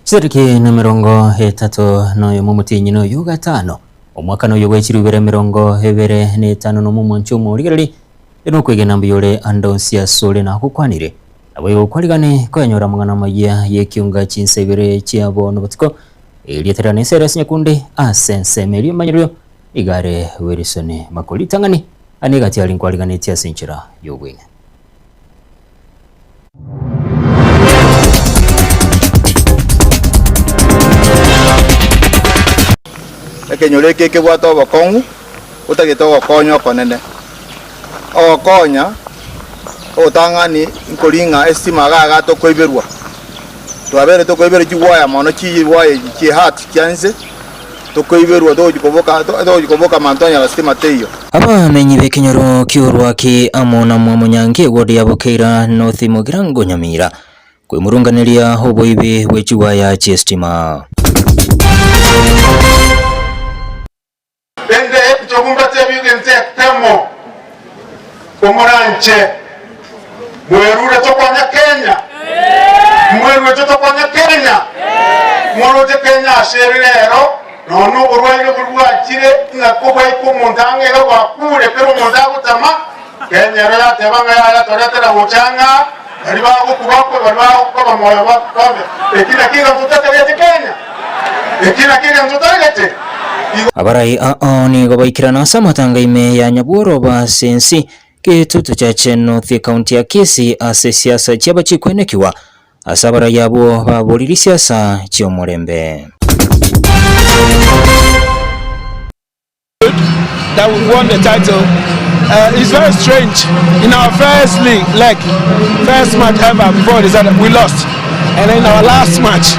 Chitariki nemerongo etato noyomo omotienyi noyo gatano, omwaka noyo bwe chilifu ibere emerongo ebere na etano nomo omwanchi omorigereri, ere nokwegena mbuya ore ande onsi asore nagokwanire. Naboigo okwarigane koyanyora amang'ana amayia y'ekionga chinsa ibere chia bono botuko, erieta riane Cyrus Nyakundi ase ensemo eria emanyererio iga are Wilson Makori ritang'ani ane egati aria nkwariganetie ase enchera y'obweng'e. Ekenyoro eke ekebwate obokong'u botagete ogokonya okonene. Ogokonya ogotang'ani nkori ng'a estima iga iga tokoiberwa, twabeire tokoiberwa chiwaya mono chiwaya echi chie heart chia inse, tokoiberwa togochi koboka togochi koboka mambia twanyora stima teiyo. Abamenyi b'ekenyoro ki'orwaki amo na Mwamonyangi eward ya Bokeira North Mugirango Nyamira kwemurunganeria oboibi bwe chiwaya chi'estima. Rende inche mbateebie egento ekemo, komoranche mwerure tokonye Kenya, mwerure tokonye Kenya, moroche Kenya ase ere rero, nonya oborwaire boria bwachire ng'a kobwaika omonto ang'e iga bwakure kera omonto agotama, Kenya ero yateba ng'a yaya toretera gocha ng'a baria bagokwa bakwe baria bakoba moyo babe. Eki nakio egento totagete Kenya? Eki nakio egento totagete? Igo. Abarai ao nigo baikirana ase amatanga ime ya Nyabworoba ase ensi Kitutu Chache North ekaunti ya Kisii ase siasa chiaba chikwenekigwa ase abarai abwo baboririe siasa chi'omorembe. that we won the title. Uh, it's very strange. In our first league leg, first match ever before the season, we lost, and in our last match,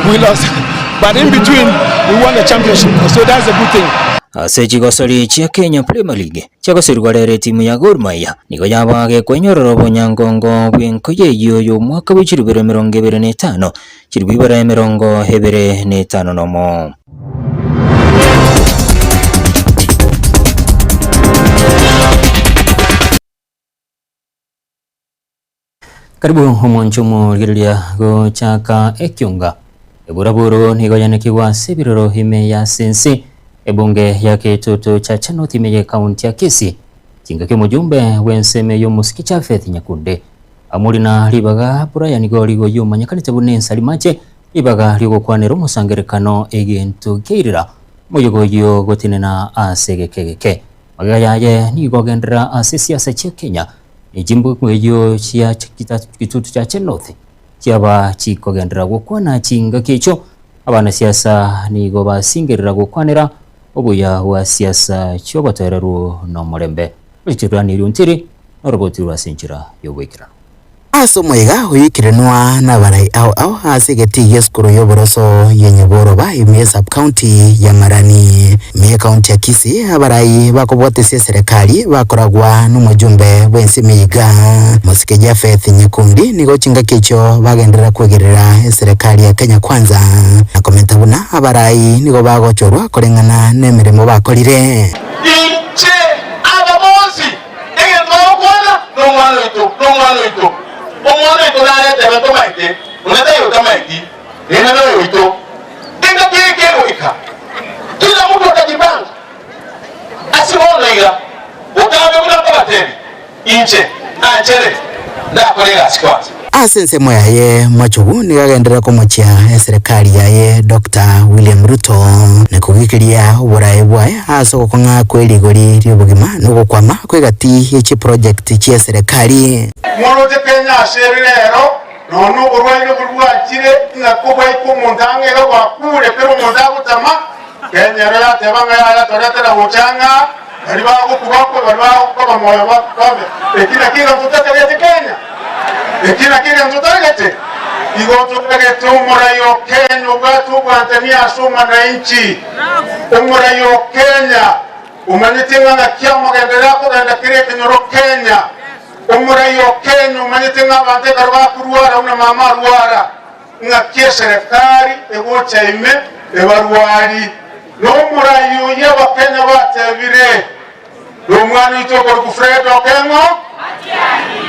we lost. But in between, we won the championship, so that's a good thing. Ase chigosori chia Kenya Premier League chiagoserigwa rero etimu ya Gor Mahia nigo yaba gekwenyorera obonyangongo bw'enkoyo eyio y'omwaka bwe chilifu ibere emerongo ebere na etano chilifu ibere emerongo ebere na etano nomo. Karibu omwancho omorigereria gochaka ekionga eburaburu nigo yanekigwa ase ebiroro ime ya ase ense ebunge ya Kitutu Chache North ime ye county ya Kisii chingaki omojumbe bw'ensemo ey'omosike Japheth Nyakunde amorina ribaga Brian Gorigo oyio omanyekanete buna ensari mache Ribaga ri'ogokwanera omosangererekano egento kiairera omoyega oyio gotenena ase egeka egeke. Magega yaye nigo agenderera ase siasa chia Kenya ne chimbugu eyio chia Kitutu Chache North chiaba chikogenderera gokwana chingaki echio abanasiasa nigo basingerera gokwanera obuya bwa siasa chiobotoereru na omorembe. Rituranirio ntiri noroboti rwa ase enchera y'oboikeranu. Ase omoyega oyoikerenwa nabarai ao ao ase egetii gi'esukuru y'oboroso ye Nyaboroba ime ye sub-county ya Marani, ime y'ecounty ya Kisii, abarai bakobwatesia eserekari bakoragwa nomojumbe bw'ense emiyiga Mosike Japheth Nyakundi nigo chingaki echio bagenderera kwegerera eserekari ya Kenya Kwanza na komenta buna abarai nigo bagochorwa koreng'ana nemeremo bakorire. Inche aba bonsi Egento bagokwana nomwana oito, nomwana oito. Omwana oito naretebe tomaete, onde taiyo otamaeti, rende noyo oito. Engaki eye kegoika, kila mtu atajipanga ase bono iga, botambe buna nkobatebia, inche nanchere ndakore egasi kwanza. Ase ensemo yaye Machogu nigo agenderera komochia eserekari yaye Doctor William Ruto na kogikiria oborae bwaye ase ogokong'a kwe rigori ri'obogima na ogokwama kw'egati ye chiproject chi'eserekari. Moroche Kenya ase ere rero, nonya oborwaire boria bwachire ng'a kobwaika omonto ang'e iga bwakure kera omonto agotama, Kenya ero yateba ng'a yaya toretera gocha ng'a baria bagokwa bakwe baria bakoba moyo babe. Eki nakio egento totagete Kenya? Eki nakio egento totagete? Igo totagete omorai o Kenya obwate obwantani ase omwananchi, omorai o Kenya omanyete ng'a ng'aki amogenderere akogenda kera ekenyoro Kenya, omorai o Kenya omanyete ng'a abanto ekero bakorwara buna mama arwara, Ng'aki eserekari egocha ime ebarwari nomorai oyio abakenya batebire nomwana oito okorokwa Fred Okeng'o.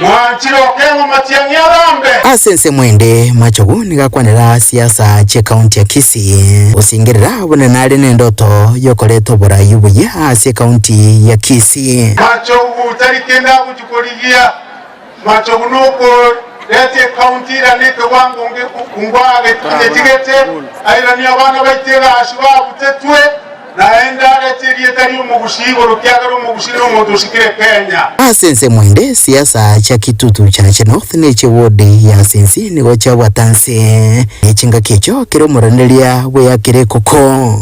Mwanchire okeng'wa matiang'i arambe. Ase ensemo ende, Machogu nigo akwanera siasa chi'ecounty ya Kisii, gosingerera buna nare nendoto yokoreta oborai obuya ase ecounty ya Kisii. Machogu tari kende agochia korigia, Machogu nokoreta ecounty irane ekewango ngwagetigete, airanie abana baito egasi babutetwe. Naende arete erieta ri'omogusii igoro, kiagera omogusii nomonto osikire Kenya. Ase ensemo ende, siasa chia Kitutu Chache North ne chie ward ya Sinsi nigo chiabwata nse ne chingaki echio kera omoranderia bweyakire ekoko.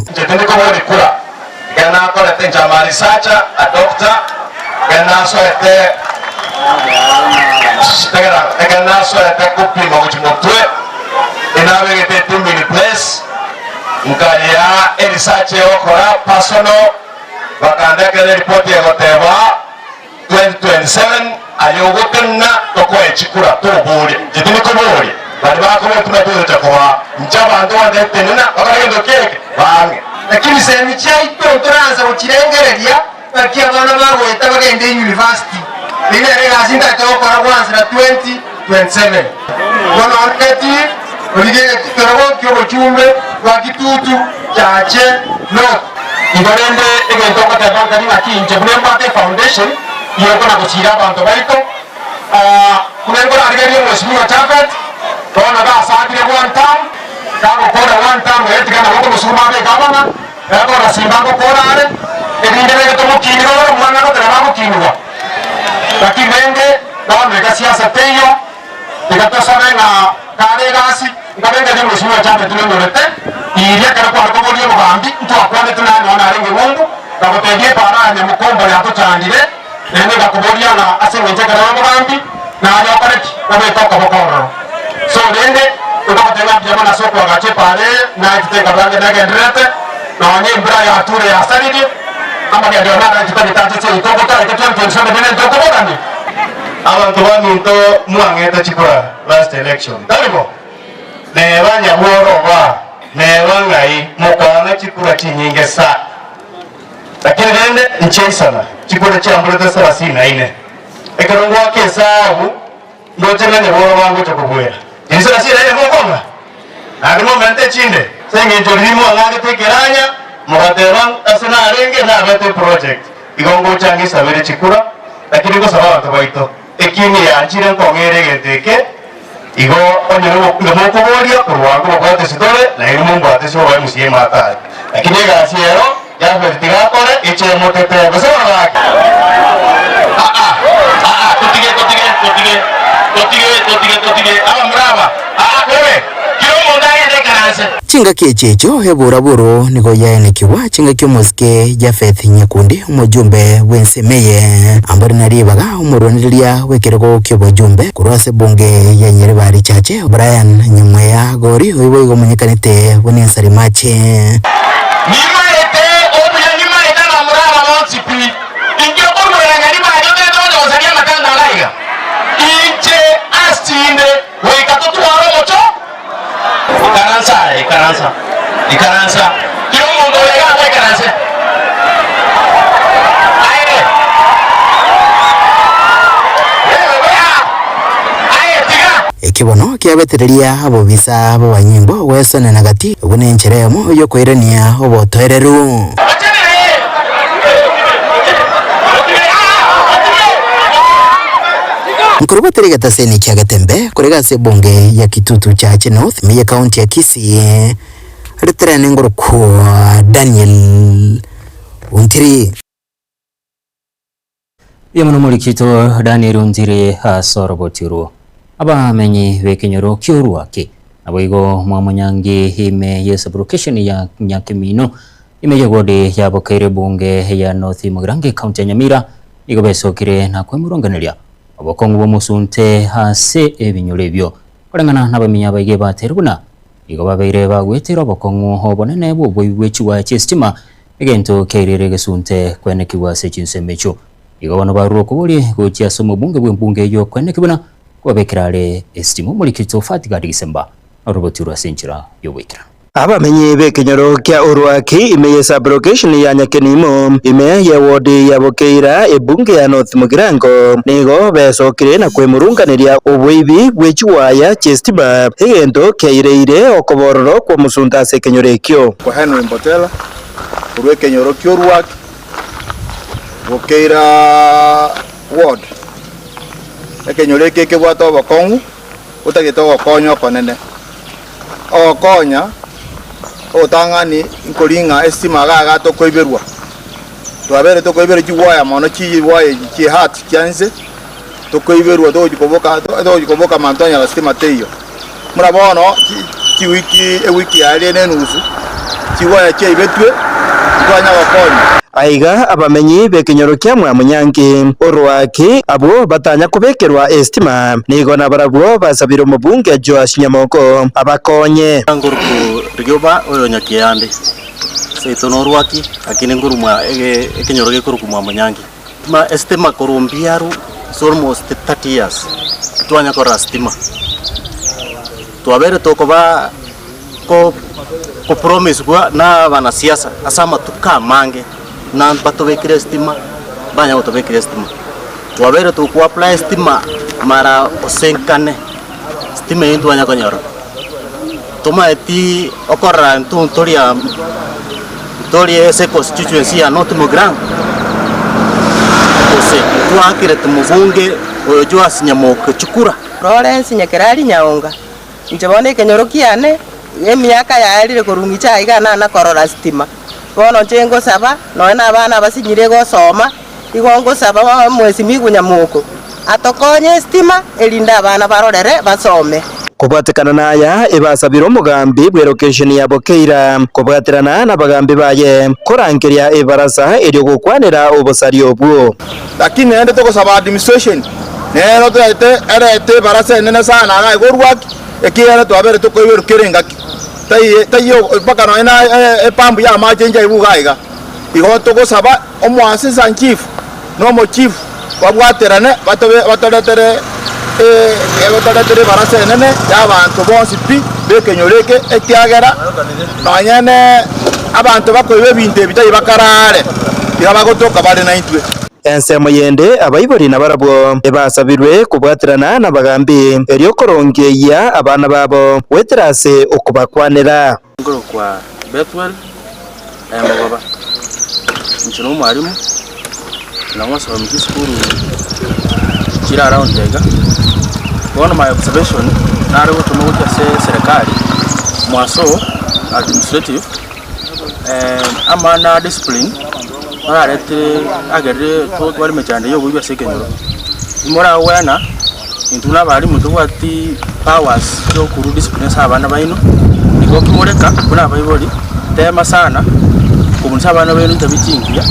Inche tindi koboria kura, ekero nakorete inche am a researcher, a doctor, ekero nasoete tegerera, ekero nasoete kopima gochia motwe, inabegete eteam in place, Nkaria erisacha egokora personal, bakandekera eripoti egoteba 2027 aye ogotenena tokoe chikura toborie. Inche tindi koboria baria bakoboria buna togocha koa inche abanto bande tenena bakore gento kieke bang'e. Lakini semi chiaito ntoransa gochirengereria naki abana bagoeta bagende university. Eyio nere egasi ntagete gokora gwansera 2027. Bono onde origie ekerogo ki'obochumbe bwa Kitutu Chache North. Igo rende egento ngoteba nkari ng'aki inche buna embwate efoundation yokona gochiira abanto baito, buna nkorarigereria omweshimiwa Japhet, bono gasabire one term, gagokora one term ere tiga nabo okomosukuma abe egavana, Gakora simba ngokora are, erinde rende tomokinire ore omwana goteba bagokinigwa. Lakini rende bono iga siasa teiyo, tiga tosabe ng'a kare egasi, nkabe nkaria omweshimiwa Japhet nonyorete, riria ekero kware koboria obogambi, ntwakwanete naye nonya narenge ng'umbu, ngagotebia epaara ya nyamokombo yatochandire, naende ngakoboria ng'a ase engencho ekero ore omogambi, naye okore ki? Obeke okoboko ororo. So rende, nkogotebia ng'a mbuya mono ase okoagacha epaara eye, naye titenka bwange negendererete, nonya embura yature yasaririe, amagenderero naro titagete ache seito, gotarete 2027 buna ntokoborania. Abanto baminto mwang'ete chikura last election, tari bo? Neba nyabworo oba, neba ng'ai mokaang'a chikura chinyinge sa. Lakini rende nchiaisana chikura chiamburete sarasini na ine. Ekero ngoaka esabu, ndoche ng'a nyabworo bangocha kobwera. Chiria sarasini na ine mokong'a, naende momente echinde, ase engencho riria mwang'agete ekeranya, mogateba ase narenge nabete eproject. Igo ngocha ngesabere chikura, lakini ngosaba abanto baito, ekieni yanchire nkong'ere egento eke, igo onye nigo mokoboria korwa ango babwate sitore, nainwe mombwate ase obobe mosieme atari. Lakini egasi ero Japhet tiga akore eche emotete, gose bono gaki? Aa, aa, totige, totige, totige, totige, totige, totige, abamura aba, aa, wewe, kera omonto agende ekaranse. Chingaki echi echio eburaburu nigo yaenekigwa chingaki omosike Japheth Nyakundi omojumbe bw'ensemo eye ambore na ribaga omorwanereria bw'ekerogo ki'obojumbe korwa ase ebunge ya Nyaribari Chache Brian Nyamweya Gori oyio boigo omonyekanete buna Ensarimache. Nimaete obuya, nimaete abamura aba bonsi pi. Inki okoruera Nyaribari otagete gocha gosaria amatanga aya iga? Inche asinde goika totware omocho. Ikaransa aye, ikaransa, ikaransa. Kera omonto ore iga agoikaranse. Aye. Aye, tiga. Eki bono kiabetereria abobisa b'abanyimbo gwesonena gati buna enchera eyemo y'okoirania obotoereru. Nkorubatera egetaseni kia Getembe korega ase ebunge ya Kitutu Chache North ime ye county ya Kisii, reterane ngorokwa Daniel Ontiri. Mbuya mono morikito Daniel Ontiri ase oroboti orwo. Abamenyi b'ekenyoro ki'Orwaki naboigo mwamonyangi ime ye sublocation ya Nyakimino ime ye ward ya Bokeire ebunge ya North Mugirango ecounty ya Nyamira nigo besokire na kwemurunganeria obokong'u bw'omosunte ase ebinyoro ebio. Koreng'ana nabamenyi abaige bateire buna nigo babeire bagwetera obokong'u obonene bw'oboibi bwe chiwaya chi'esitima egento kiairire egesunte kwenekigwa ase chinsemo echio. Igo bono barure okoboria gochia ase omobunge bw'embunge eyio kweneki buna kobabekera are esitima omorikito Fatgard Gisemba noroboti rwe ase enchera y'oboikeranu. Abamenyi b'ekenyoro kia Orwaki ime ye sub-location ya Nyakenimo, ime ye ward ya Bokeira, ebunge ya North Mugirango, nigo besokire na kwemurunganeria oboibi bwe chiwaya chi'estima, egento kiaireire okobororo kw'omosunte ase ekenyoro ekio. Kwa Henry Mbotela, korwa ekenyoro ki'Orwaki, Bokeira ward. Ekenyoro eke ekebwate obokong'u, otagete ogokonya okonene. Ogokonya ogotang'ani nkori ng'a estima iga iga tokoiberwa, twabeire tokoiberwa chiwaya mono chiwaya echi chie heart chia inse, tokoiberwa togochi koboka togochi koboka mambia twanyora stima teiyo. Buna bono chiwiki ewiki yaerire na enusu, chiwaya chiaibetwe ntwanya gokonya. Aiga abamenyi b'ekenyoro kia Mwamunyanki, Orwaki, abwo batanya kobekerwa esitima, nigo nabarabwo basabire omobunge Joash Nyamoko abakonye. Nkoruku rioba oyo nyakiande, seito norwaki, lakini nkorumwa ege ekenyoro gekorokwa Mwamunyanki. Stima esitima korwa mbiaru is almost 30 years twanya korora stima. Twabeire tokoba ko kopromiswa na abanasiasa ase amatuko amange na batobekere estima, mbanya gotobekera estima. Twabeire toko apply estima mara osenkane, stima eywo ntwanya konyora. Tomaeti okorora intwe ntori aa ntori ase econstituency ya North Mugirango, gose ntwakerete mobunge oyo Joash Nyamoke chikura. Lawrence Nyakerari Nyaonga. Inche bono ekenyoro kiane, emiaka yaerire korwa ng'iche aiga nana korora stima. Bono inche ngosaba, nonya na abana abasinyire gosoma, igo ngosaba Mheshimiwa Nyamoko atokonye estima erinde abana barorere basome. Kobwatekana naya, ebasabire omogambi bw'elokesheni ya Bokeira kobwaterana nabagambi baye korangeria ebarasa erio gokwanera obosari obwo. Lakini naende togosaba administration nero toete erete ebarasa enene sana iga igorwa ki ekiagera twabere tokoiberwa kera engaki taiyo taiyo mpaka nonye na epampu ya amache inche aigwe iga iga. Igo togosaba omoassistant chief na omochief babwaterane batobe batoretere batoretere ebarasa enene ya abanto bonsi pi b'ekenyoro eke ekiagera nonye ne abanto bakoiba ebinto ebi tari bakarare, tiga bagotoka bare naintwe. Ensemo yende abaibori nabarabwo ebasabirwe kobwaterana nabagambi, erio korongeyia abana babo goetera ase okobakwanera. Nkorokwa Bethuel Mogoba, inche nomwalimu, na ngosomi chisukuru chire around iga. Bono my observation, nare gotoma gochia ase eserekari, mwaso administrative, amang'ana a discipline, bararetire agerire totware emechando ya oboibi ase ekenyoro. Nimoragwena, intwe buna abalimu ntobwati powers chia okorwa discipline ase abana baino, igo kimoreka buna abaibori, tema sana kobundisa abana baino chitabia chingiya,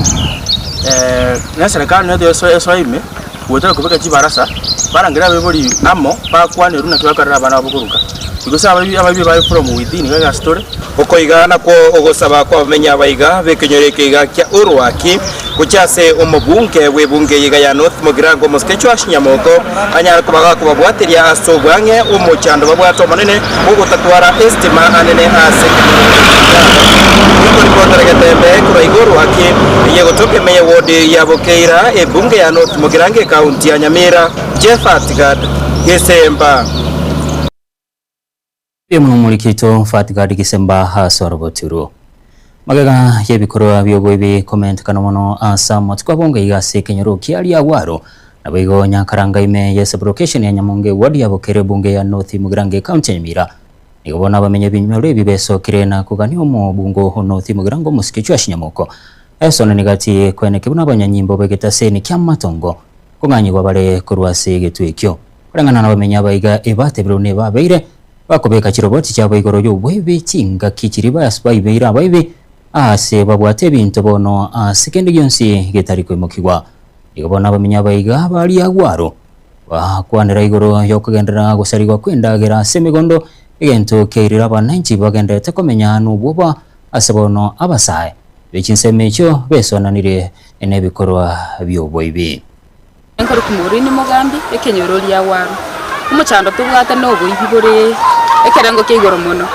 na eserekari nero esoe ime, goetera kobeka chibarasa, barangere abaibori amo, bakwanerwe naki bakorera abana babo koruga. Because abaibi abaibi baye from within iga egasi tore. Oko iga nakwo ogosaba kw'abamenyi abaiga b'ekenyoro eke iga kia Orwaki gochia ase omobunge bw'ebunge eye iga ya North Mugirango Omosike Joash Nyamoko anyare koba gakobabwateria ase obwang'e omochando babwate omonene bw'ogotatwara estima anene ase ekenyoro eke iga. Nigo Getembe korwa iga Orwaki eye gotoka ime ye ward ya Bokeira ebunge ya North Mugirango ekaunti ya Nyamira Jeff Atigad Gesemba. Mbuya mono omoriki oito Fatgard Gisemba ase oroboti orwo. Magega y'ebikorwa bi'oboibi komentekana mono ase amatuko abonge iga ase ekenyoro kia Riagwaro, naboigo Nyakaranga ime ye sublocation ya Nyamonge ward ya Bokere ebunge ya North Mugirango ecounty ya Nyamira. Nigo bono abamenyi b'ebinyoro ebi besokire na kogania omobungo o North Mugirango omosike Joash Nyamoko. Esonani gati kweneke buna abanyanyimbo b'egetaseni ki'amatongo kong'anyigwa bare korwa ase egetwe ekio. Koreng'ana nabamenyi abaiga ebatebire buna ebabeire bakobeka chiroboti chiabo igoro y'oboibi chingaki chiria baibeire abaibi aase babwate ebinto bono ase kende gionsi getari koimokigwa. Nigo bono abamenyi abaiga ba Riagwaro bakwanera igoro y'okogenderera gosarigwa kw'endagera ase emegondo, egento kiairire abananchi bagendererete komenya nobwoba ase bono abasae be chinsemo echio besoananire nebikorwa bi'oboibi. Nkorokwa Maureen Mogambi, ekenyoro ria Waru. Omochando tobwate noboibi bore ekerengo kia igoro mono.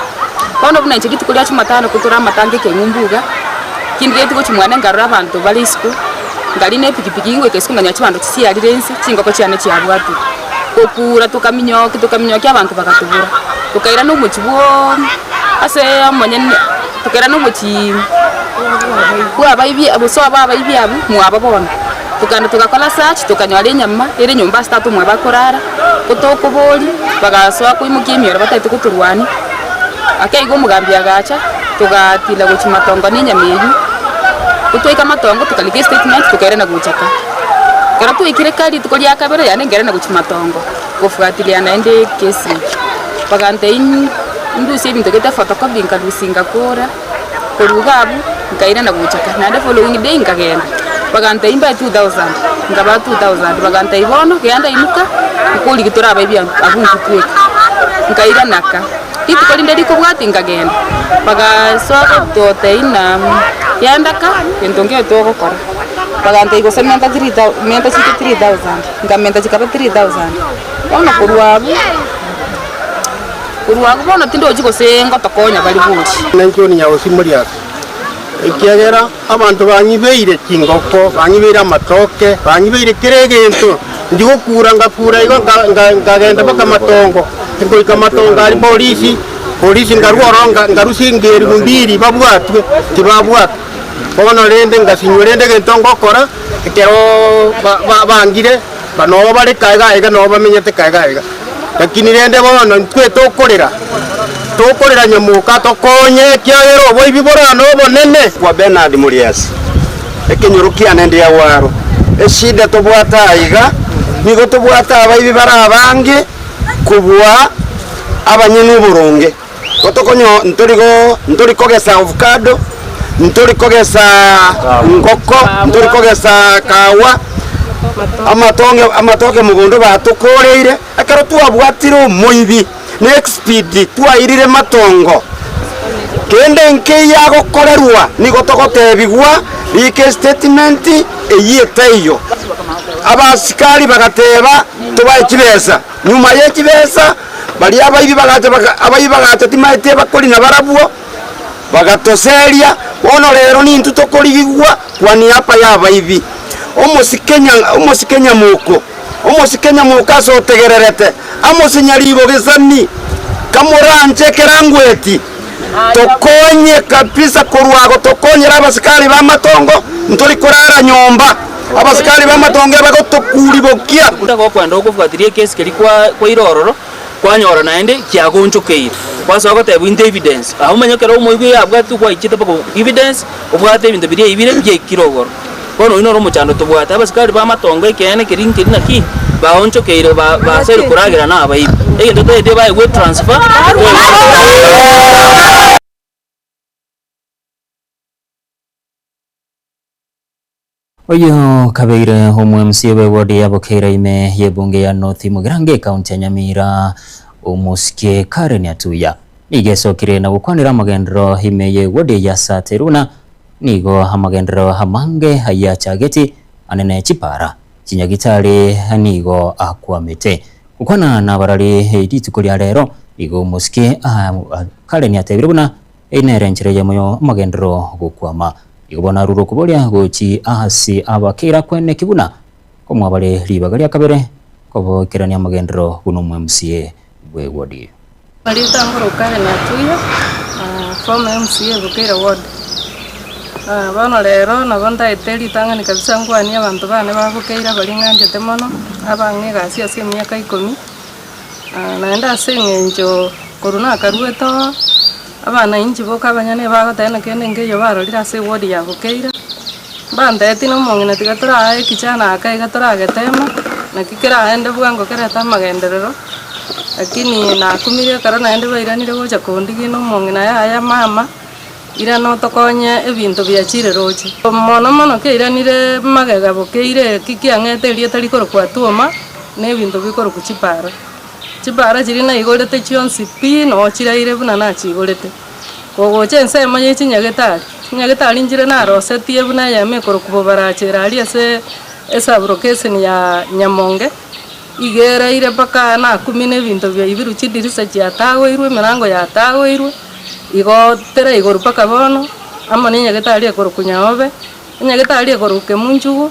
Bono buna inche rituko ria Jumatano ko tore amatanga ekeng'umbu iga, kindigetie gochia mwane nkarora abanto bare isiko, nkarina epikipiki ngoika isiko nkanyora chibando chisiarire inse, chingoko chiane chiabwatire. Gokura tokaminyokia tokaminyokia abanto bagatobora, tokairana omochie bwoo ase omonyene tokairana omochie bwa abaibi gose obo abaibi abwo mwabo bono. Tokagenda togakora search tokanyora enyama ere nyomba ase tata omwabo akorara, ko tokoboria bagasoa koimokia emioro batagete gotorwania, ake igo omogambi agacha togatira gochia matongo na enyama eywo, ko twaika matongo tokarika estatement tokairana gocha ka. Ekero twaikire ka rituko ria kabere yaani nkairana gochia matongo gofuatilia naende ekesi eywo. Bagantebia ndusie ebinto gete photocopy nkarusia ngakora. Korwa iga abwo nkairana gocha ka, naende following day nkagenda, bagantebia mbae 2000, nkabaa 2000, bagantebia bono genda inuka nkorigi tore abaibi abwo intwe tweka. Nkairana ka, rituko rinde rikobwatia nkagenda, bagasoa gototebia ng'a genda ka gento nkeiyo togokora, bagantebia gose menta three thou menta chike 3000, nkamenta chikaba 3000. Bono korwa abwo. Korwa agwo bono tindochi gose ngotokonya bare bonsi. Ninche Nyagosi Moriasi, ekiagera abanto bang'ibeire chingoko, bang'ibeire amatoke, bang'ibeire kera egento. Ndigokura ngakura igo nkagenda mpaka matongo, ngoika matongo aria polisi, polisi nkarwa ororo nkarusia engeri mbiri babwatwe, tibabwatwa. Bono rende ngasinywa rende egento ngokora, ekero bangire, nabo bare kaega aiga nabo bamenyete kaega aiga. Lakini rende bono intwe tokorera, tokorera nyamoka tokonye, ekiagera oboibi borane obonene. Kwa Bernard Muriasi, ekenyoro kiane ndi agwaro, Eshida tobwate aiga, nigo tobwate abaibi bare abange kobua abanyene oboronge. Gotokonyo ntori go ntori kogesa ovacado, ntori kogesa ngoko, ntori kogesa kawa, amatonge amatoke mogondo batokoreire, ekero twabwatire omoibi na expeed twairire matongo, kende nkeiyo agokorerwa nigo togotebigwa rika estatement eyio etaiyo. Abasikari bagateba tobae chibesa, nyuma ye chibesa. Baria abaibi bagacha baka abaibi bagacha timaeti abakori nabarabwo, bagatoseria, bono rero nintwe tokorigigwa kwa niaba y'abaibi. Omosike nya omosike nyamoko, omosike nyamoko ase otegererete, amose nyaribo gesani, kamoranche ekerangweti, tokonye kabisa korwa ago tokonyere abasikari b'amatongo, ntori korara nyomba, abasikari b'amatongo ebagotokuribokia. Gokwenda okofuatiria ekesi keria kwa kwaira ororo, kwanyora naende kiagonchokeire. Kwasoa gotebwa into evidence, aye omanye ekero omoigwa yabwatete gwaichete mpaka evidence, obwate ebinto biria ebire biaikire igoro. Bono oyio noro omochando tobwate, abasikari b'amatongo ekeene keria nkeri naki, baonchokeire ba basoire koragera na abaibi. Egento totaete baegwe etransfer, toegwe. Oyio kabeire omo-MCA bw'eward ya Bokeira ime y'ebunge ya North Mugirango ekaunti ya Nyamira omosike Karen Atuya nigo esokire na gokwanera amagenderero ime y'eward ya Sateruna nigo amagenderero amange ayio achageti anene chipara chinyagitari nigo akwamete gokwana nabarari rituko ria rero nigo omosike Karen atebire buna Eyio nere enchera eyemo y'amagenderero gokwama. Igo bono arure okoboria gochia aase abakeira kweneki buna komwabare ribaga ria kabere koboikerania amagenderero buna omo-MCA bw'ewodi. Marieta Nguru Karen Atuya, former MCA Bukeira Ward. Bono rero nabo ntaete ritang'ani kabisa nkwanie abanto bane ba Bukeira baria ng'anchete mono, abang'e egasi ase emiaka ikomi. Naende ase eng'encho korwa nakaruete oo, abanainchi boka abanyene bagoteba ng'a kende nkeiyo barorire ase eward ya Bokeira, mbantebetie na omong'ina tiga torae ekichana aka iga toragetema, naki keraende bwango kerete amagenderero, lakini nakumirie ekero naende bairanire gocha kondigia na omong'ina yaya mama, irana otokonye ebinto biachire roche. Mono mono keiranire magega Bokeira eki kiang'ete erieta rikorokwa Atwoma, na ebinto bikorokwa chipara. Chipara chiria naigorete chionsi pi, noo chiraire buna nachiigorete. Kogocha ensemo ye chinyagetari, chinyagetari nchire narosetie buna eyemo ekorokwa Bobaracho ere aria ase esaburokeseni ya Nyamonge, iga eraire mpaka nakumina ebinto biaibirwe chidirisa chiatagoirwe, emerango yatagoirwe. Igo tera igoro mpaka bono, amo na enyagetari ekorokwa Nyaobe, enyagetari ekorokwa Kemunchugu,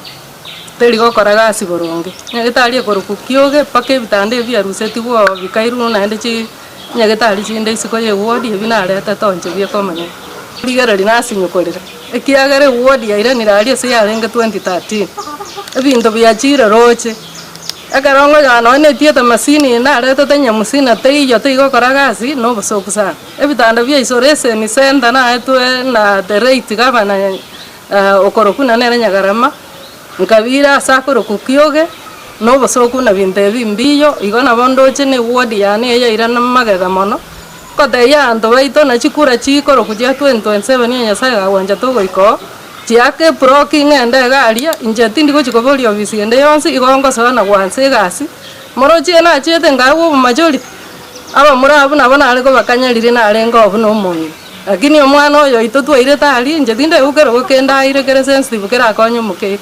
teri gokora gasi boronge. Enyagetari ekorokwa Kioge mpaka ebitanda ebi biarusetigwe oo bikairwa naende chi nyagetari chinde isiko ya eward ebi naretete onche bieka omonyene. Rigereria nasinyokorera, ekiagera eward yairanire aria ase yarenge 2013, ebinto biachire roche. Ekero ngonyora nonye na etieta machine eye naretete nyamusina teiyo teigokora gasi, na obosoku sana. Ebitanda bia isolation center naetwe na the late governor okorokwa na nere Nyagarama, nkabiira ase akorokwa Kioge, na obosoku na binto ebi mbiyo, igo nabo ndoche na eward yane eye yairana magega mono, ngotebia abanto baito na chikura chikorokwa chia 2027 onye Nyasaye gagwancha togoika oo. Chiaka epuroki ng'ende iga aria, inche tindi gochia koboria ofisi ende yonsi, igo ngosoa na gwansa egasi. Morochie nachiete nkaegwa obomachority, abamura abwo nabo nare kobakanya riria narenge oo buna omong'ina. Lakini omwana oyo oito twairete aria, inche tindaigwa kerogo kende aire kere sensitive kerakonye omokeire.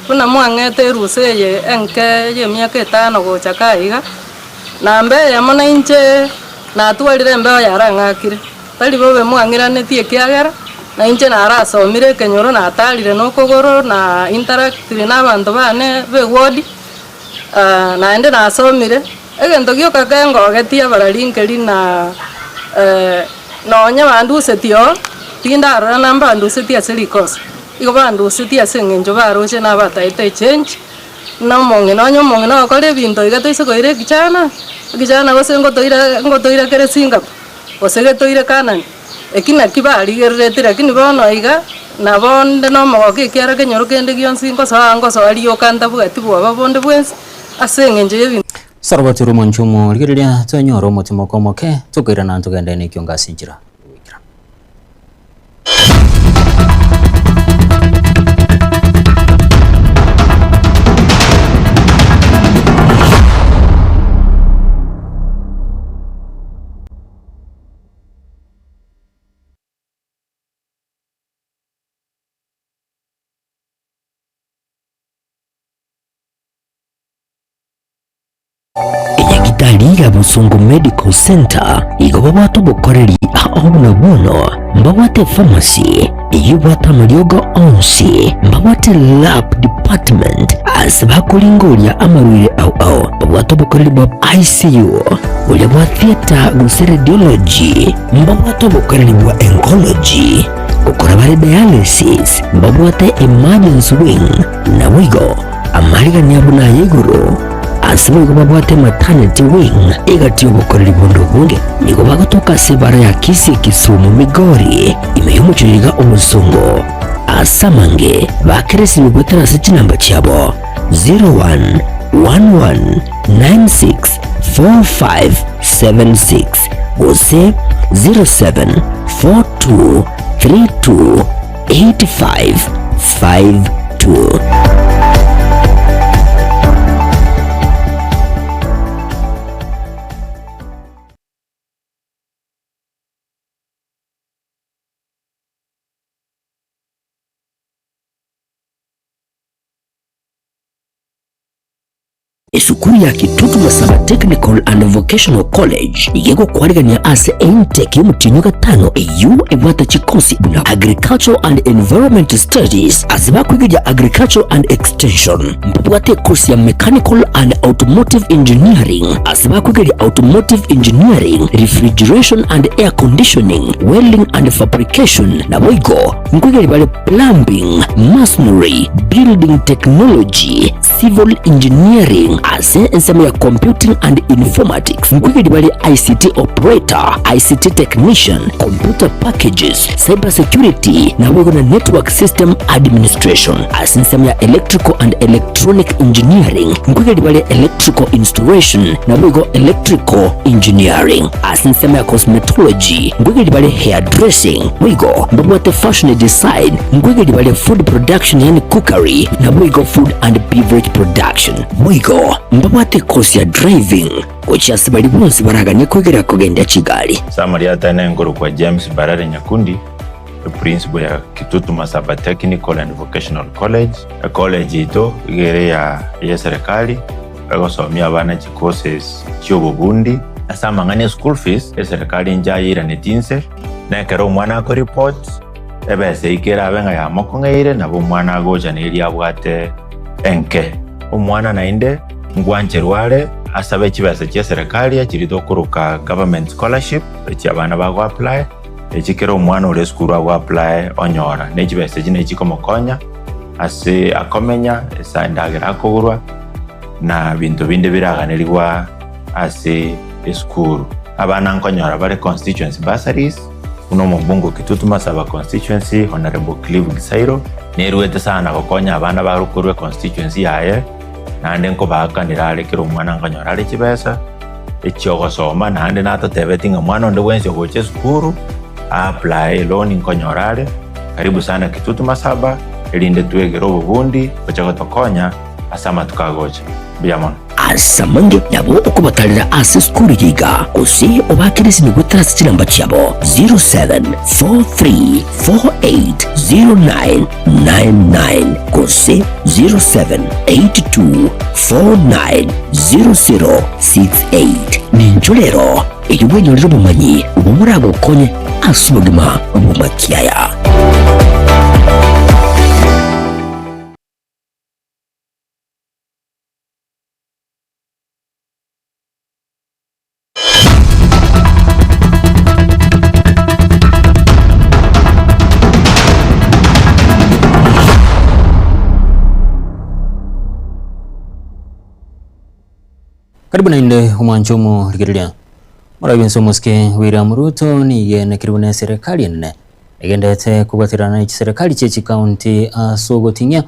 Buna mwang'ete erusa eye enke ya emiaka etano gocha ka iga, namba eyemo nainche natwarire embeo yarang'akire. Tari bobe mwang'iranetie ekiagera nainche narasomire ekenyoro natarire nokogoro na interactire nabanto bane b'eward, naende nasomire, egento gioka kengogetie abarari nkeri na nonye bandusetie oo, tindarora na mbandusetie ase rikosa, igo bandusetie ase eng'encho baroche nabataete echange, na omong'ina onye omong'ina ogokora ebinto iga toise koira ekichana, ekichana gose ngotoire ngotoire kere Singapore. Gose getoire Kanani, eki nakio barigereretie, lakini bono iga nabo nde nomogooko ekiagera kenyoro kende gionsi ngosoa ngosoa rioka ntabwati bwoba bonde bwensi ase engencho y'ebinto. Saroboti rw'omonche omorigereria, tonyore omotimoko omoke, tokoirana togende nekiongo ase enchera y'ogoikera. Enyagitari ya Bosongo Medical Centre igo babwate obokoreri ao buna bono mbabwate epharmacy eyio ebwate amariogo onsi, mbabwate lab department ase bakoringoria amarwaire ao ao, babwate obokoreri bwa ICU, boria bwa theatre gose radiology, mbabwate obokoreri bwa oncology, gokora bare dialysis, mbabwate emergency wing, naboigo Amarigani abo naya igoro, ase boigo babwate maternity wing egati y'obokoreri bonde obonge. Nigo bagotoka ase ebara ya Kisii Kisumu Migori ime y'omochie iga Obosongo. Ase amange bakeresirwe goetera ase chinamba chiabo 0111964576 gose 074232 8552. Esukuru ya Kitutu Masaba Technical and Vocational College nigo egokwarigania ase intake y'omotienyi o gatano eyio ebwate chikosi buna Agricultural and Environment Studies ase bakwegeria Agricultural and Extension. Mbabwate ekosi ya Mechanical and Automotive Engineering ase bakwegeria Automotive Engineering, Refrigeration and Air Conditioning, Welding and Fabrication naboigo nkwegeria bare Plumbing, Masonry, Building Technology, Civil Engineering ase ensemo ya Computing and Informatics nkoigeria bare ICT Operator, ICT Technician, Computer Packages, Cyber Security naboigo na Network System Administration. Ase ensemo ya Electrical and Electronic Engineering nkoigeria bare Electrical Installation naboigo Electrical Engineering. Ase ensemo ya Cosmetology nkoigeria bare Hairdressing boigo mbabwate Fashion Design nkoigeria bare Food Production yaani Cookery naboigo Food and Beverage Production. Boigo mbabwate ekosi ya Driving gochia ase baria bonsi baraganie koigera kogendia chigari. Samari atene nkorokwa James Mbarare Nyakundi, eprinciple ya Kitutu Masaba Technical and Vocational College. Ecollege yaito iga ere ya eserekari, egosomia abana chicourses chia obobundi. Ase amang'ana e school fees, eserekari inche ayeiraneti inse, na ekero omwana ako report, ebesa eyio kerabe ng'a yamokong'eire, nabo omwana agocha na eria abwate enke. Omwana naende ngwancherwa are asabe chibesa chia eserekari echiria tokoroka government scholarship, echi abana bago apply, echi kera omwana ore esukuru ago apply onyora. Ne chibesa echi nachi chikomokonya ase akomenya, ase endagera akogorwa, na binto binde biraganerigwa ase esukuru. Abana nkonyora bare constituency bursaries, buna omobunge o Kitutu Masaba constituency Honourable Clive Gisairo, nerwete sana gokonya abana bare korwa econstituency yaye, naende nkobaakanera are kera omwana nkonyora are chibesa echiogosoma, naende natotebeti ng'a mwana onde bwensi ogocha esukuru a apply eloan nkonyora are. Karibu sana Kitutu Masaba, erinde twegere obobundi gocha gotokonya ase amatuko agocha. Mbuya mono. Ase amange nabo okobatarera ase esukuru eye iga, gose obaakere esimi goetera ase chinamba chiabo 0743480999 gose 0782490068. Ninchwo rero erio bwenyorere obomanyi obwo boragokonye ase obogima bw'amakiaya. Karibu naende omwancho omorigereria. Morabi ense omosike William Ruto nigenekirwe ne serikali enene egenderete kobwaterana ne chiserikali chie chikaunti ase ogoting'ia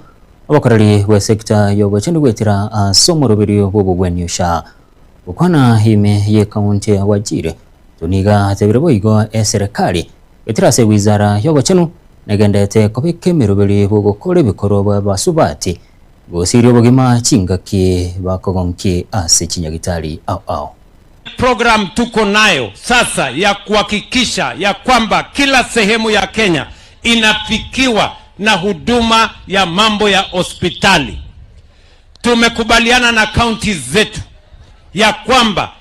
obokoreri bwe sector y'obochenu goetera ase omoroberio bw'obogwenia SHA. Gokwana ime y'ekaunti ya Wajir, Tuniga atebire boigo eserekari goetera ase wizara y'obochenu negenderete kobeka emeroberi bw'ogokora ebikorwa bwa basubati gosiria obogima chingaki bakogonki ase chinyagitari ao ao. Program tuko nayo sasa ya kuhakikisha ya kwamba kila sehemu ya Kenya inafikiwa na huduma ya mambo ya hospitali. Tumekubaliana na kaunti zetu ya kwamba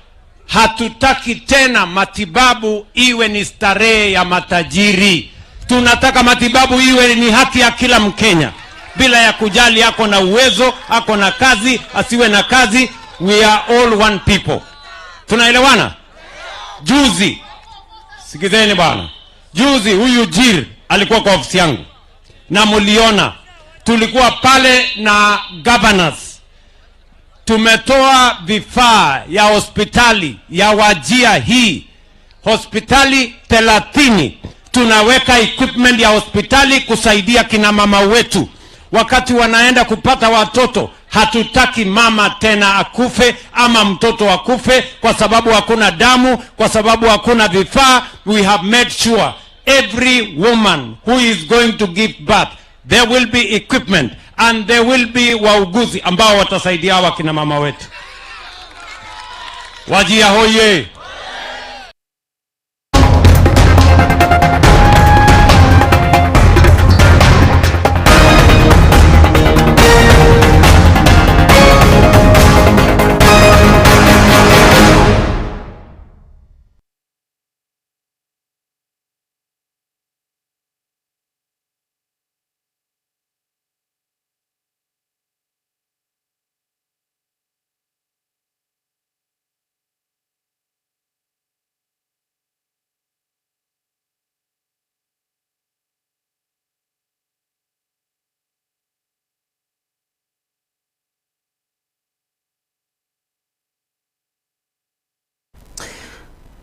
hatutaki tena matibabu iwe ni starehe ya matajiri. Tunataka matibabu iwe ni haki ya kila Mkenya bila ya kujali ako na uwezo, ako na kazi, asiwe na kazi. We are all one people. Tunaelewana? Juzi, sikizeni bwana, juzi huyu Jir alikuwa kwa ofisi yangu na muliona, tulikuwa pale na governors, tumetoa vifaa ya hospitali ya Wajia hii hospitali 30 tunaweka equipment ya hospitali kusaidia kina mama wetu wakati wanaenda kupata watoto. Hatutaki mama tena akufe ama mtoto akufe kwa sababu hakuna damu, kwa sababu hakuna vifaa. We have made sure every woman who is going to give birth there will be equipment and there will be wauguzi ambao watasaidia hawa kina mama wetu. Wajia hoye!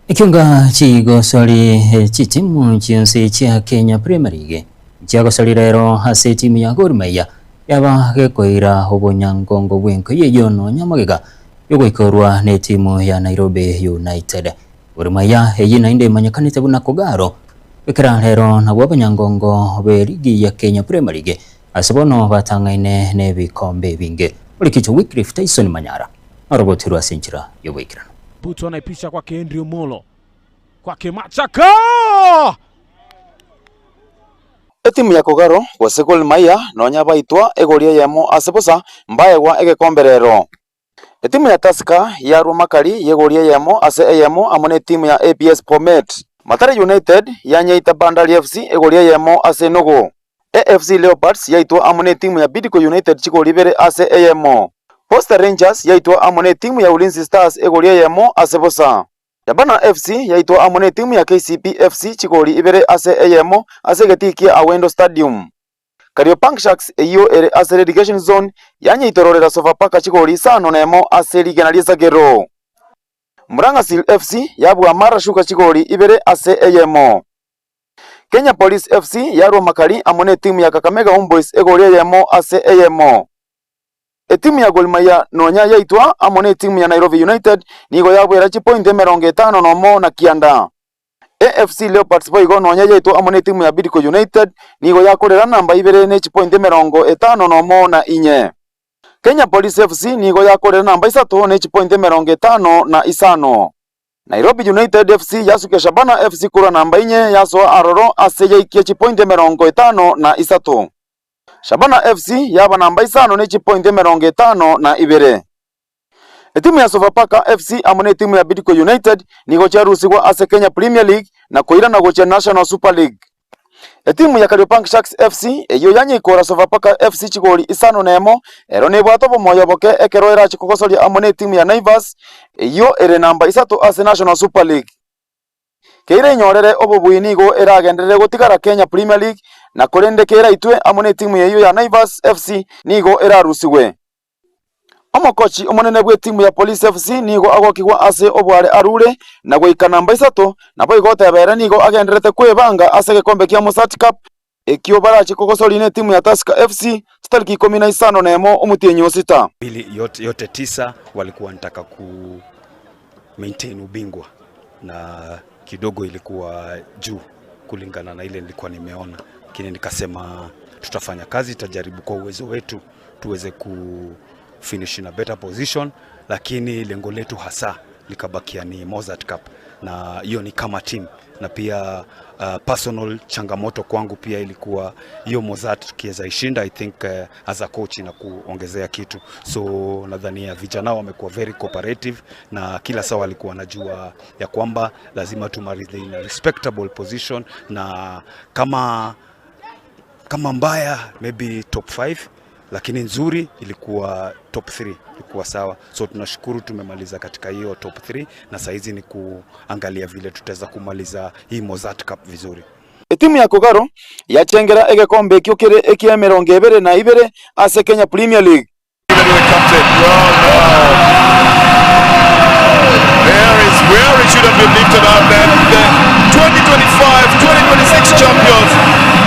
Ekiunga chigosori chitimu chionsi chia Kenya Premier League chiagosori rero ase etimu ya Gor Mahia yaba gekoira obonyangongo bw'enko eyio nonya magega yogoikorwa na etimu ya Nairobi United. Gor Mahia eyio naende emanyekanete buna Kogalo ekera rero nabwo abanyangongo be ligi ya Kenya Premier League ase bono batang'aine na ebikombe ebinge. Orikicho Wycliffe Tyson Manyara norogotirwe ase enchera y'oboikeranu. Butu anaipisha kwake Andrew Molo, kwake Machaka. Etimu ya Kogalo gose Gor Mahia nonya baitwa egori eyemo ase bosa mbaegwa egekombe rero. Etimu ya Tusker yarwa makari y'egori eyemo ase eyemo amo netimu ya APS Bomet. Mathare United yanyeita Bandari FC egori eyemo ase enogo. AFC Leopards yaitwa amo netimu ya Bidco United chigori ibere ase eyemo. Posta Rangers yaitwa amo netimu ya Ulinzi Stars egori eyemo ase bosa. Shabana FC yaitwa amo netimu ya KCB FC chigori ibere ase eyemo ase egetii kia Awendo Stadium. Kariobangi Sharks eyio ere ase relegation zone yanyeitororera Sofapaka chigori isano nemo ase rigena ri'esagero. Murang'a Seal FC yabua Mara Sugar chigori ibere ase eyemo. Kenya Police FC yarua makari amo netimu ya Kakamega Homeboyz egori eyemo ase eyemo. Etimu ya Gor Mahia nonya yaitwa amo netimu ya Nairobi United nigo yabwera chipointi emerongo etano nomo na kianda. AFC Leopards boigo nonya yaitwa amo netimu ya Bidco United nigo yakorera namba ibere ne chipointi emerongo etano nomo na inye. Kenya Police FC nigo yakorera namba isato ne chipointi emerongo etano na isano. Nairobi United FC yasukia Shabana FC korwa namba inye yasoa aroro ase yaikia chipointi emerongo etano na isato. Shabana FC yaba namba isano ne chipointi emerongo etano na ibere. Etimu ya Sofapaka FC amo netimu ya Bidco United nigo chiarusigwa ase Kenya Premier League na koirana gochia National Super League. Etimu ya Kariobangi Sharks FC eyio yanyeikora Sofapaka FC chigori isano nemo, ero nebwate obomoyo oboke ekero erache kogosoria amo netimu ya Naivas eyio ere namba isato ase National Super League. Keira enyorere obobui nigo eragenderere gotigara Kenya Premier League na korende keraitwe amo netimu eyio ya Naivas FC nigo erarusigwe. Omokochi omonene bw'etimu ya Police FC nigo agokigwa ase obware arure na goika namba isato, naboigo oteba ere nigo agendererete kwebanga ase egekombe kia Mozzart Cup ekio barache kogosoria netimu ya Tusker FC chitariki ikomi na isano nemo omotienyi o sita. Pili yote, yote tisa walikuwa wanataka ku maintain ubingwa na kidogo ilikuwa juu kulingana na ile nilikuwa nimeona, lakini nikasema tutafanya kazi, tutajaribu kwa uwezo wetu tuweze ku finish in a better position, lakini lengo letu hasa likabakia ni Mozzart Cup, na hiyo ni kama team na pia uh, personal changamoto kwangu pia ilikuwa hiyo Mozzart tukiweza ishinda, I think uh, as a coach na kuongezea kitu, so nadhania vijana wamekuwa very cooperative na kila saa walikuwa wanajua ya kwamba lazima tumalize in a respectable position, na kama kama mbaya maybe top 5 lakini nzuri ilikuwa top 3 ilikuwa sawa, so tunashukuru tumemaliza katika hiyo top 3 na saizi ni kuangalia vile tutaweza kumaliza hii Mozzart Cup vizuri. Etimu ya Kogalo yachengera egekombe ekio kere ekia emerongo ebere na ibere ase Kenya Premier League. There is where it should have been lifted up and the 2025-2026 champions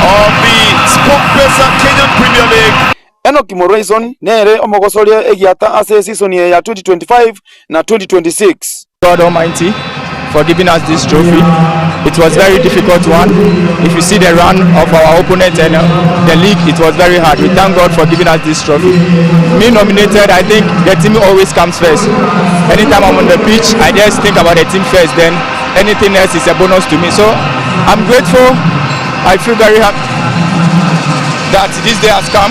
of the SportPesa Kenyan Premier League. Enock Morrison nere omogosoria egiata ase esisoni eye ya 2025 na 2026. God Almighty for giving us this trophy. It was very difficult one. If you see the run of our opponent and uh, the league, it was very hard. We thank God for giving us this trophy. Me nominated, I think the team always comes first. Anytime I'm on the pitch, I just think about the team first. Then anything else is a bonus to me. So I'm grateful. I feel very happy that this day has come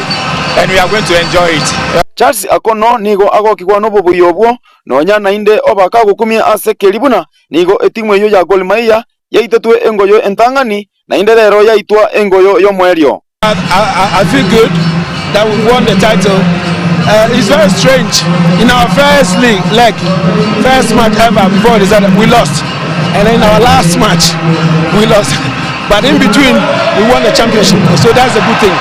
and we are going to enjoy it. Charles Akono nigo agokigwa nobobui obwo Nonya naende oba kagokumia ase keri buna nigo etimu eyio ya Gor Mahia yaitetwe engoyo entang'ani, naende rero yaitwa engoyo y'omoerio. I, I, I feel good that we won the title. Uh, it's very strange. In our first league, leg, first match ever before the season, we lost. And in our last match, we lost. But in between, we won the championship. So that's a good thing.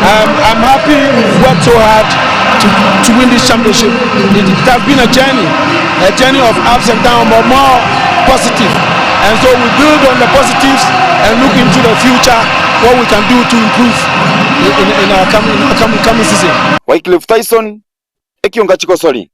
Um, I'm happy we've worked so hard to, to win this championship. It, it has been a journey, a journey of ups and downs, but more positive. And so we build on the positives and look into the future, what we can do to improve in, in, in our coming, in our coming, coming season. Wycliffe Tyson, Ekionga Chikosori.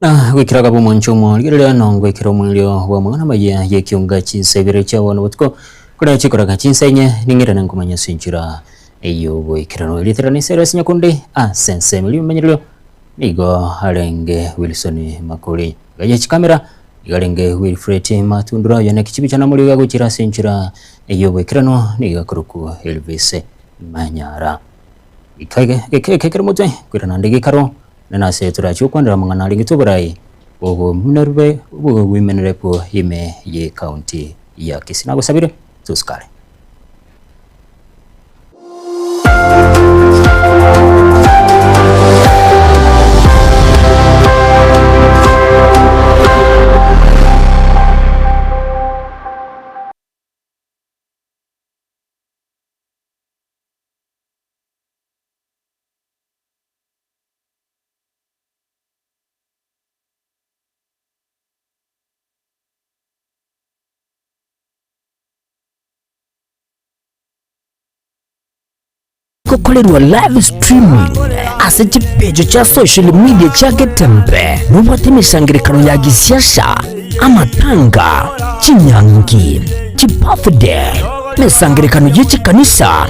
Na gwikiraga bw'omonche omorigereria nongwekera omwerio bw'amang'ana amaya y'ekiunga chinsa ibere chia bono botuko koria chikoraga chinsa inye ning'irane nkomanya ase enchera ey'oboikeranu. Erieta riane Cyrus Nyakundi ase ensemo ri'obomenyererio. nigo arenge Wilson Makori. Iga ye chikamera nigo arenge Wilfred Matundura oyo nekichibi chia Namoriga gochira ase enchera ey'oboikeranu nigo akorokwa Elvis Manyara. Gekere motwe koirana nde gekaro na nase torache gokwanera amang'ana arenge oborai obomunerwe obogwimenereku ime ye county ya Kisii. Nagosabire tosikare. Gokorerwa live streaming ase chipecho chia social media chia Getembe nobwate emesangerekano ya gisiasa, amatanga, chinyangi, chibirthday, emesangerekano ye chikanisa,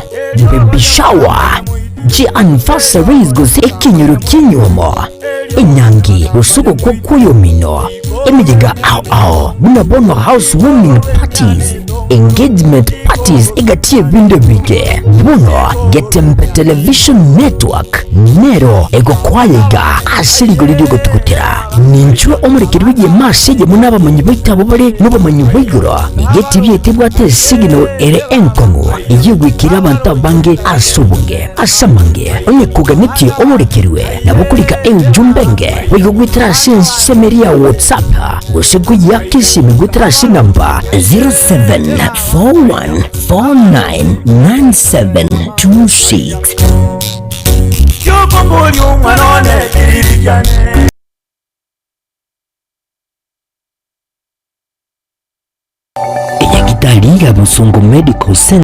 baby shower, chi anniversaries gose ekenyoro ki'enyuomo, enyangi gose ogokwa kw'oyomino, emeyega ao ao buna bono house warming parties, engagement parties egati y'ebinto ebinge. Bono Getembe Television Network nero egokwayega ase rigori ri'ogotugutera. Ninchwe omorekeri bw'egeema ase eyemo n'abamanyi baito abwo bare nobomanyi bwa igoro. Nigo etibi yaito ebwate esignal ere enkong'u ey'ogoikera abanto abange ase obonge. Ase amange, onye koganetie omorekerwe, nabo okorika eujumbe enge boigo goetera ase ensemo eria ya WhatsApp gose koyeaka esimi goetera ase enamba 0741499726. Enyagitari ya Bosongo Medical Center.